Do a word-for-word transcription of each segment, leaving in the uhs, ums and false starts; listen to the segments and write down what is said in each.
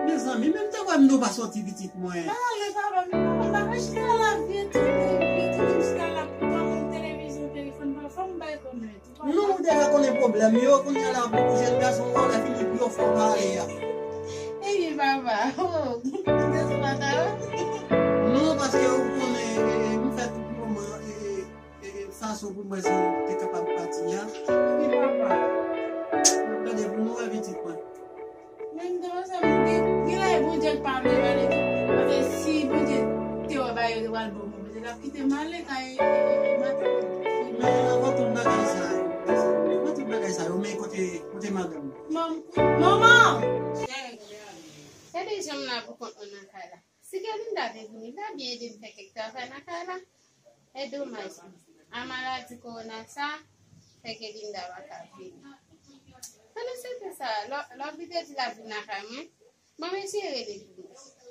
Mezanmi, menm te wè m nou pa soti pitit mwen. Non, men papa, men papa, m pa ka chita la, vye timoun, vye timoun chita la pou mwen, televizyon, telefòn, papa, fò m bay kòmèt. Non, ou deja konnen pwoblèm yo, kounye a la pou jèn gason, ou wè fini pou yo fò pale a. Epi papa, oh, kite sou pata yo. Non, paske ou konnen, eh, eh, m fè tout moman, eh, eh, eh, eh, fason pou m wè si ou te kapab pati a. Epi papa. Gade pou nou wè pitit mwen. Men m te panse m gen, gen lè Bondye k pa vle pale tou. Paske si Bondye te wè bagay yo te pral bon, Bondye t ap kite m ale kay, e, e, e, madanm. Men avan tout bagay sa yo, avan tout bagay sa yo, men kote, kote madanm? Manman! Gade janm la pou kont mwen nan kay la. Si Kelinda te vini, l ta byen ede m fè kèk travay nan kay la. E domaj, a maladi kowona sa fè Kelinda pa ka vini. Pandan se tan sa, lò, lò Bondye di l ap vin lakay mwen, mwen jere li pou mwen.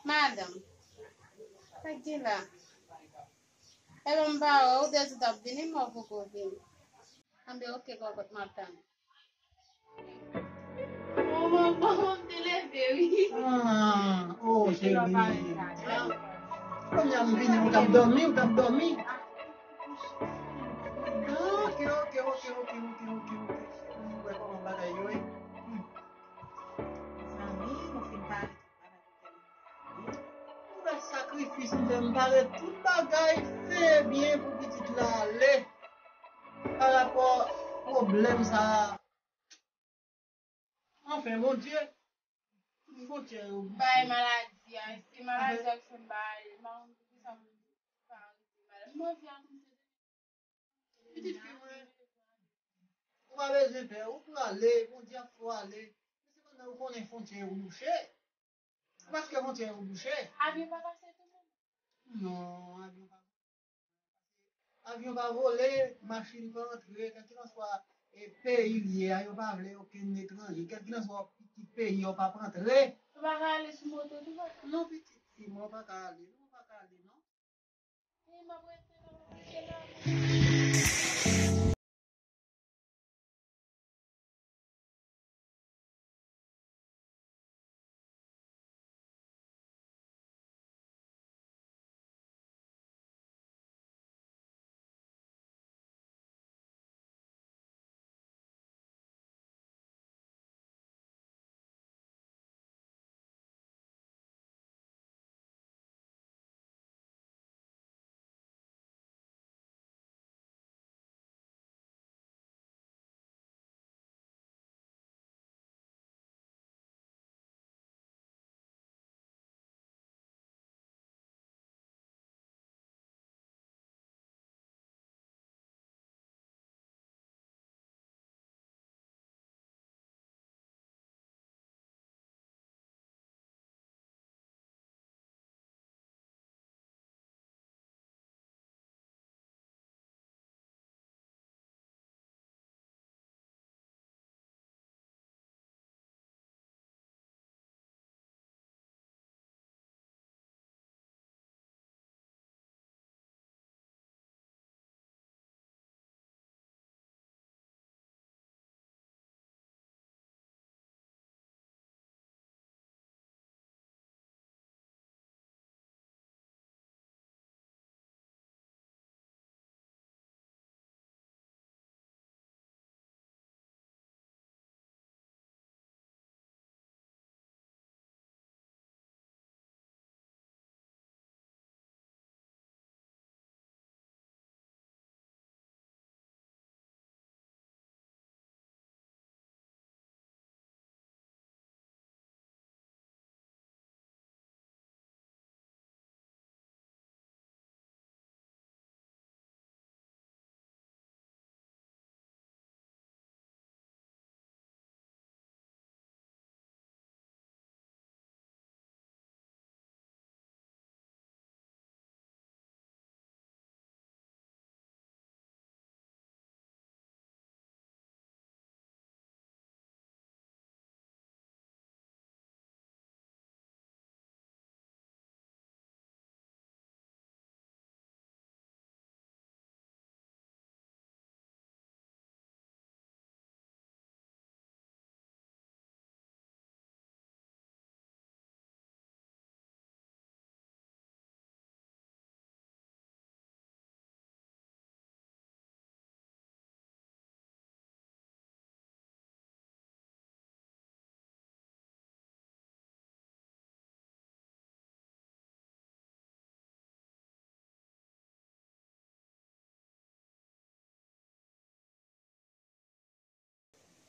Madanm, sa k gen la? E lè m pa wè w, ou te di w t ap vini, men w poko vini. Anben, oke, kòkòt, m ap tann. Bon, bon, bon, bon, m te leve, wi. Ah, oh, cheri. Kounye a m vini, ou t ap dòmi, ou t ap dòmi. Ah, oke, oke, oke. Mwen wè kòman bagay yo ye. Hmm. Mezanmi, nou fin pale. Ou wè sakrifis m fè, m pare tout bagay, fè byen pou pitit la ale. Pa rapò pwoblèm sa a. Anfen, Bondye, fwontyè yo bouche. Bay maladi a, se maladi a ki fè m bay, m pa konn poukisa m pa rete malad. M anvi a konn se Pitit fi mwen, ou pa bezwen pè, ou prale, Bondye ap fè w ale. Men sepandan, ou konnen fwontyè yo bouche. Paske fwontyè yo bouche. Avyon pa pase tou menm? Non, avyon pa. Avyon pa vole, machin pa antre, kèlkelanswa, e, peyi l ye a, yo pa vle okenn etranje, kèlkelanswa ki peyi, yo p ap antre. Ou pa ka ale sou moto tou, papa? Non, pitit fi mwen, ou pa ka ale, non, ou pa ka ale, non.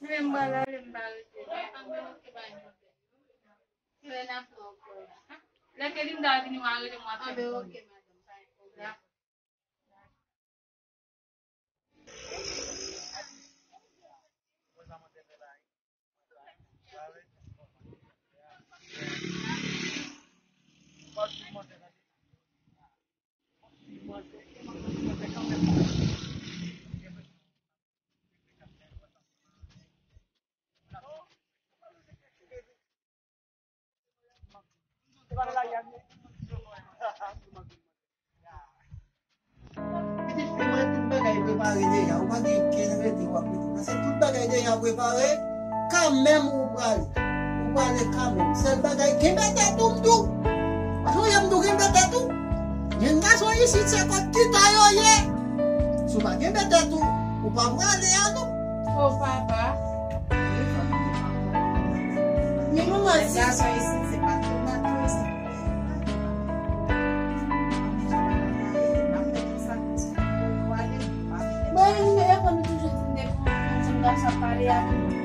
Mwen m pral ale, m pa rete la. Anben, oke, pa gen pwoblèm. Lè n ap wè ankò la. Lè ke Linda vini, w a rele m, w a fè m konnen. Anben, oke, madanm, pa gen pwoblèm. Pitit fi mwen, tout bagay prepare deja. Ou pa gen kenn rete w ap rete. Paske tout bagay deja prepare. Kanmenm ou prale. Ou prale kanmenm. Sèl bagay, kenbe tèt ou m tou. Sonje m tou kenbe tèt ou. Jenn gason isit se kot kita yo ye. Si w pa kenbe tèt ou, ou pa prale a non. O papa. Men manman, si gason isit se pa tomato, se Mwen, e fò nou toujou di m depi yon jenn gason ap pale a,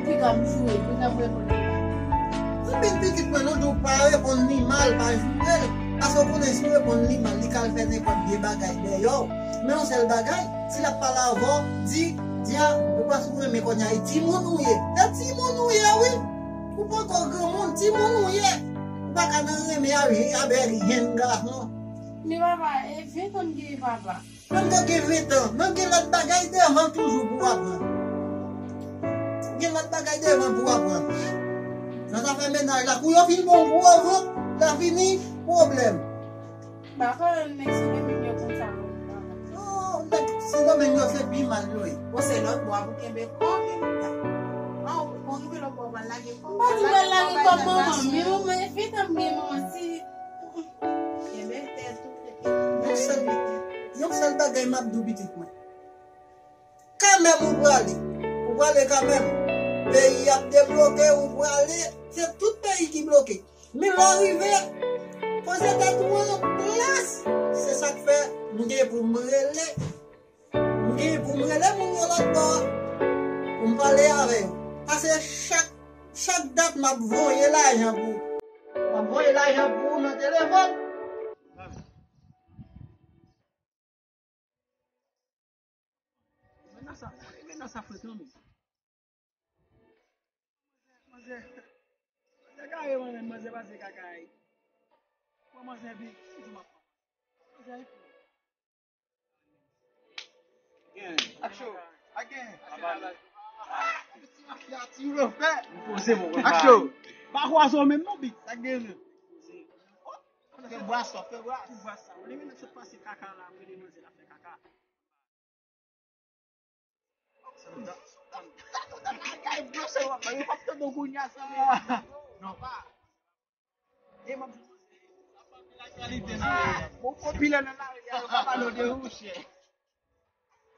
piga m joure, piga m reponn li mal. Anpil pitit mwen, nou di w pa reponn li mal, pa joure l. Paske w konnen si w reponn li mal, li ka al fè nenpòt vye bagay dèyè w. Men yon sèl bagay, si l ap pale avè w, di, di a, ou pa sou renmen kounye a, e timoun ou ye. Se timoun ou ye, wi. Ou poko granmoun, timoun ou ye. Ou pa ka nan renmen avè, avè jenn gason. Men papa, e ven tan m gen papa. Menm ke w gen ven tan, menm gen lòt bagay devan toujou pou w aprann. Gen lòt bagay devan pou w aprann. Nan zafè mennaj la, kou yo fin bon gwo vant, la fini, pwoblèm. Ba, pa wè nèg Sendomeng yo konsa, non. Oh, nèg Sendomeng yo se pi mal yo ye. Bon, se lòt bò a pou kenbe kò, men nou ta. An, bon, rive lòt bò, w pral lage kò, w pral lage kò, bay nèg gason. M pa di w pral lage kò manman m, men manman, e ven tan m gen manman, si Kenbe tèt ou, kenbe tèt ou. Yon sèl, yon sèl bagay m ap di w, pitit mwen. Kanmenm ou prale. Ou prale kanmenm. Peyi ap debloke, ou prale. Se tout peyi ki bloke. Men lè w rive, poze tèt ou an plas. Se sa k fè m gen pou m rele. M gen pou m rele moun yo lòt bò pou m pale avè yo. Paske chak, chak dat m ap voye lajan pou, m ap voye lajan pou ou nan telefòn. Men nan sa, men nan sa fre kanmenm. Manzè, manzè kare mwen menm, manzè pase kaka e. Pran manzè vit, toujou m ap pran. Manzè e fou. Gen. Ak cho. Ak gen. Aba li. Ti mafya, ti refè. M poze mwen. Ak cho. Pa kwaze w menm non, big. Sa gen menm. Fè bwa sa, fè bwa. Fè bwa sa. Ou leve nan sot pase kaka la, apre de manzè la fè kaka. Bon, popilè nan lari a, yo pa pale w de ou, chè.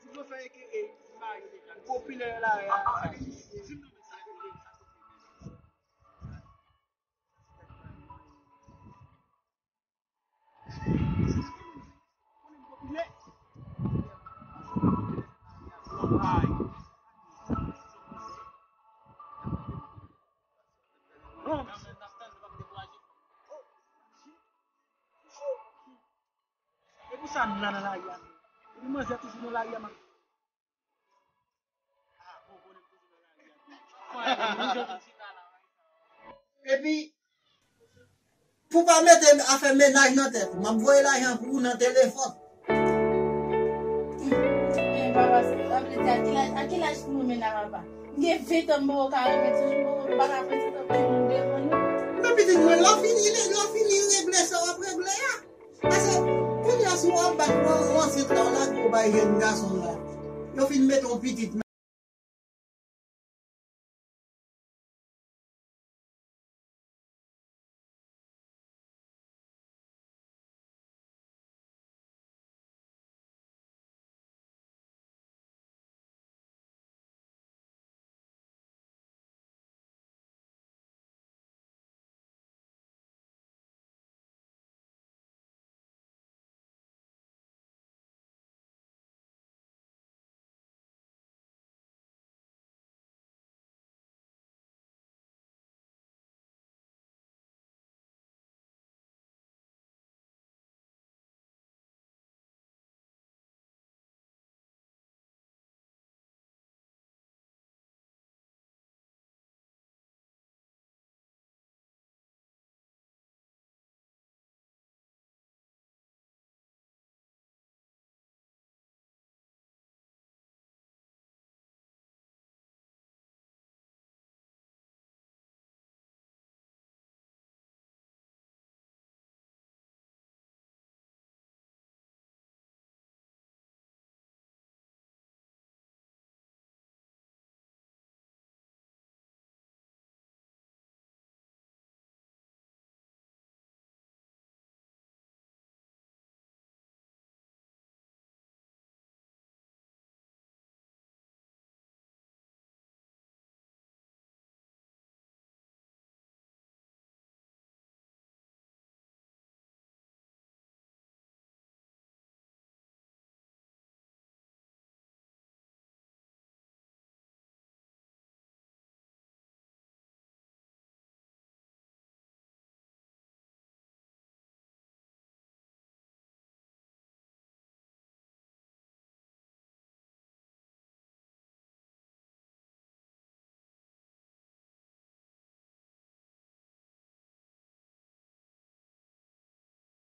Ti blofè eke, e, ti mari deja. Popilè nan lari a. E pou sa m la nan lari a. Epi manzè toujou nan lari a, man. Epi, pou pa mete afè mennaj nan tèt ou, m ap voye lajan pou ou nan telefòn. Men papa, sa vle di a ki laj, a ki laj pou nou mennen papa? M gen ven tan m poko ka renmen timoun, m poko, m pa ka pran ti tan pou moun devan nou. Men pitit mwen, lè w fini, lè w fini regle sa w ap regle a. Paske, kounye a, si w ap bat yon, yon ansent la, w lage w bay jèn gason la. Yo fin mete yon pitit nan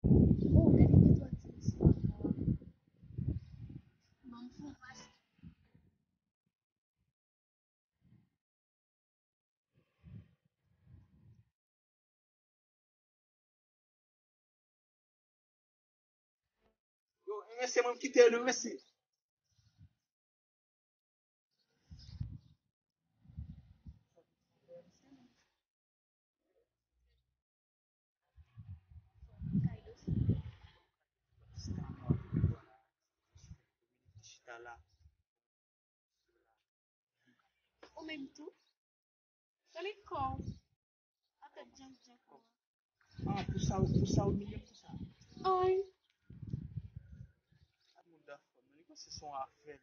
Oh, gade de twa ti mesye. Ban m fè yon pase. Yo, mesye, mwen kite yo, mesye. Chita la. Ou menm tou? Rele kò w. A tèt djank djank ou an. Ah, pou sa, pou sa ou imilye m konsa? Ay. Sa moun dafò, men li panse se yon afè li ye.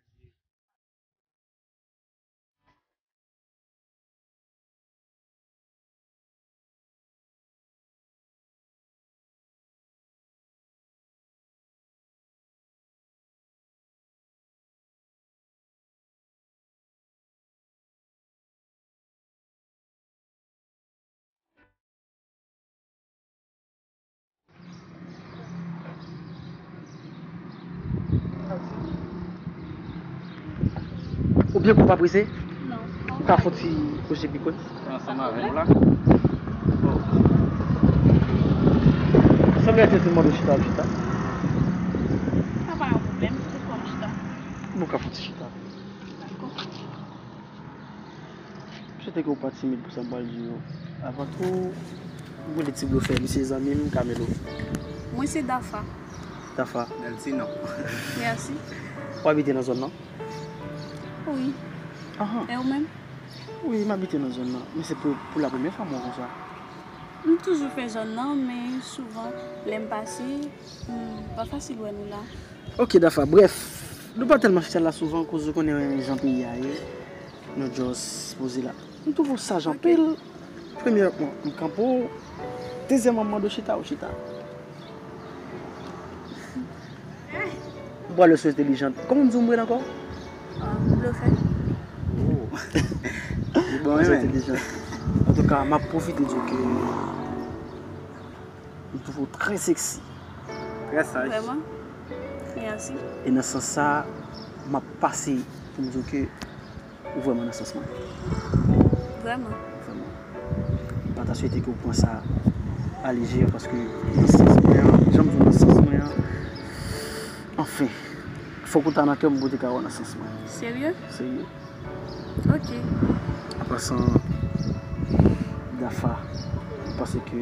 Ou byen kou pa prese? Non. Ou ka fon ti kouche pi kwen? Ansanm avè nou la. Sanble a te di mande chita, chita. Sa pa yon pwoblèm, se pou m chita. Nou ka fon ti chita. Dakò. M swete ke w pa timid pou sa m pral di yo. Avan tou, m rele Ti Blofè, misye zanmi m, Kamelo. Mwen se Dafa. Dafa. Bèl ti non. Mèsi. W abite nan zòn nan? Wi. Ahan. E ou menm? Wi, m abite nan zòn nan. Men se pou, pou la premyè fwa m wè w konsa. M toujou fè zòn nan, men souvan, lè m pase, m pa fasil wè nou la. Ok, Dafa. Brèf, nou pa tèlman chita la souvan, koz ou konnen jan peyi a ye. Nou just poze la. M twouve w saj anpil. Premyèman, m kanpe w. Dezyèmman, m mande w chita, ou chita. M pral wè si w entèlijan. Kòman m di w m rele ankò? Ah, Blofè. Oh. Li bon, wi, men. Entèlijan. Antouka, m ap pwofite di w ke m twouve w trè seksi. Trè saj. Vrèman? Mèsi. E nan sans sa, m ap pase pou m di w ke ou vrèman nan sans mwen. Vrèman? Vrèman. M pa ta swete ke w pran sa a lejè, paske nan sans mwen an, jan m di w nan sans mwen an, anfen, fòk ou ta nan kè m pou w te ka wè nan sans mwen. Serye? Serye. Ok. An pasan, Dafa, m panse ke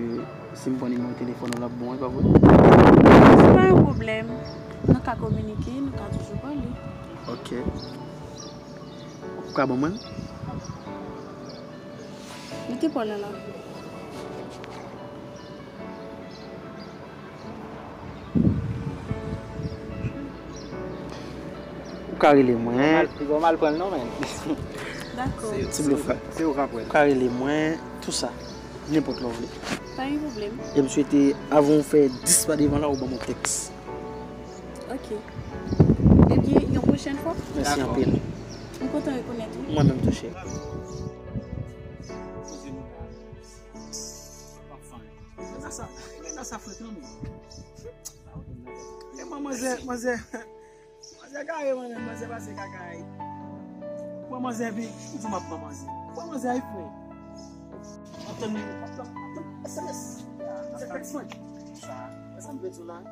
si m pran nimewo telefòn ou, l ap bon, e pa vre? Se pa yon pwoblèm. Nou ka kominike, nou ka toujou pale. Ok. Ou ka ban mwen l? Mete pa w la la. Ou ka rele mwen. Li gon mal pran l non, men. Dakò. Ti Blofè. Se ou k ap wè l. Ou ka rele mwen, tou sa. Nenpòt lè w vle. Pa gen pwoblèm. E m swete, avan w fè dis pa devan la, ou ban m yon tèks. Ok. Ebyen, yon pwochèn fwa. Mèsi anpil. M kontan rekonèt ou. Mwen menm tou, cheri. Gade sa, gade sa frèt lan menm. E manzè, manzè, manzè kare mwen menm, manzè pase kaka. Pran manzè epi ou di m ap pran manzè. Pran manzè wi frè. Antann, antann, antann S M S. Manzè tèks mwen. Sa, sa m vle di w la.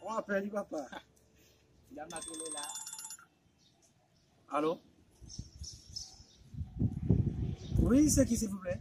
On apèl, wi, papa. Dam la rele la. Alo? Wi, se ki, silvouplè?